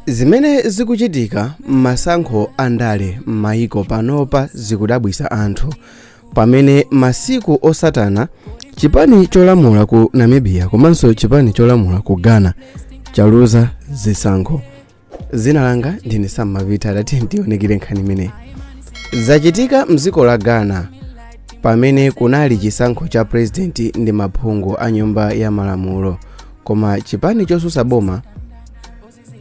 Zimene zikuchitika m'masankho a ndale m'mayiko panopa zikudabwisa anthu pamene masiku osatana chipani cholamula ku Namibia komanso chipani cholamula ku Ghana chaluza zisankho. Dzina langa ndine Sam Mavita. Tati tionekere nkhani imeneyi. Zachitika mdziko la Ghana pamene kunali chisankho cha purezidenti ndi maphungu a nyumba ya malamulo, koma chipani chosusa boma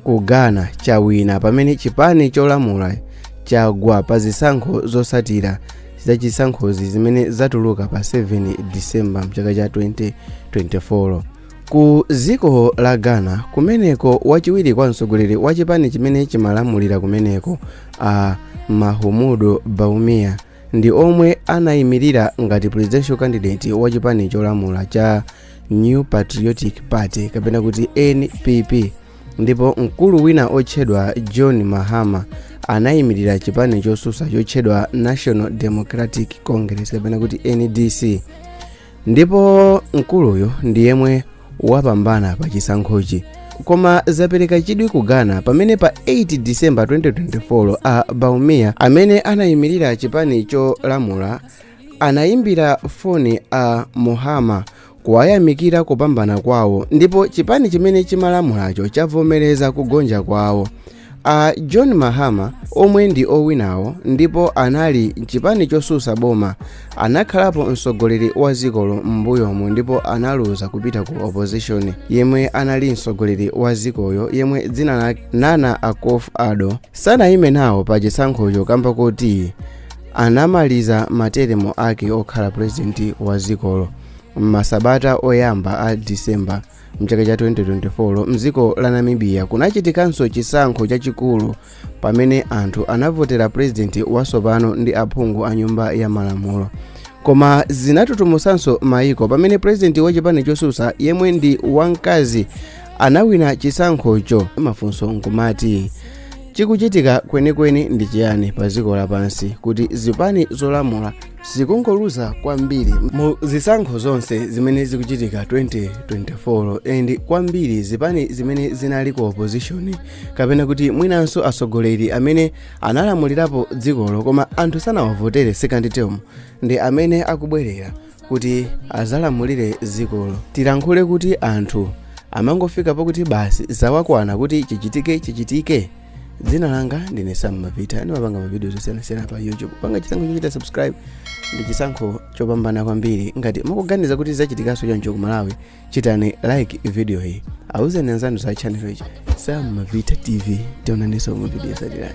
ku Ghana chawina pamene chipani cholamula chagwa pa zisankho zosatira za chisankhozi zimene zatuluka pa 7 Disemba mchaka cha 2024 ku dziko la Ghana. Kumeneko wachiwiri kwa mtsogoleri wa chipani chimene chimalamulira kumeneko, a Mahamudu Bawumia, ndi omwe anayimirira ngati presidential candidate wa chipani cholamula cha New Patriotic Party, kapena kuti NPP, ndipo mkulu wina otchedwa John Mahama anayimirira chipani chosusa chotchedwa National Democratic Congress, kapena kuti NDC, ndipo mkuluyo ndi yemwe wapambana pa chisankhochi. Koma zapereka chidwi ku Ghana pamene pa 8 Disemba 2024 a Bawumia, amene anayimirira chipani cholamula, anayimbira foni a Mahama kuwayamikira kupambana kwawo, ndipo chipani chimene chimalamulacho chavomereza kugonja kwawo. A John Mahama, omwe ndi owinawo ndipo anali chipani chosusa boma, anakhalapo mtsogoleri wa dzikolo m'mbuyomu ndipo analuza kupita ku opposition. Yemwe anali mtsogoleri wa dzikoyo, yemwe dzina lake Nana Akufo Addo, sanayime nawo pa chisankhocho kamba kuti anamaliza materemo ake okhala purezidenti wa dzikolo m'masabata oyamba a Disemba mchaka cha 2024. Mdziko la Namibia kunachitikanso chisankho chachikulu pamene anthu anavotera purezidenti watsopano ndi aphungu a nyumba ya malamulo, koma zinatutumusanso mayiko pamene purezidenti wa chipani chosusa, yemwe ndi wamkazi, anawina chisankhocho. Mafunso nkumati, chikuchitika kwenikweni ndi chiyani pa dziko lapansi kuti zipani zolamula zikungoluza kwambiri mu zisankho zonse zimene zikuchitika 2024, and kwambiri zipani zimene zinali ku opposition, kapena kuti mwinanso atsogoleri amene analamulirapo dzikolo koma anthu sanawavotere second term, ndi amene akubwerera kuti azalamulire dzikolo? Tilankhule kuti anthu amangofika pakuti basi, zawakwana, kuti chichitike chichitike. Dzina langa ndine Sam Mavita, ndimapanga mavidiyo zosiyanasiyana pa YouTube. Panga chisankho chochita subscribe, ndi chisankho chopambana kwambiri. Ngati mukuganiza kuti zachitikanso choncho ku Malawi, chitani like video iyi, auzeni anzanu za channel ichi, Sam Mavita TV. Tionanenso mu video yotsatirayi.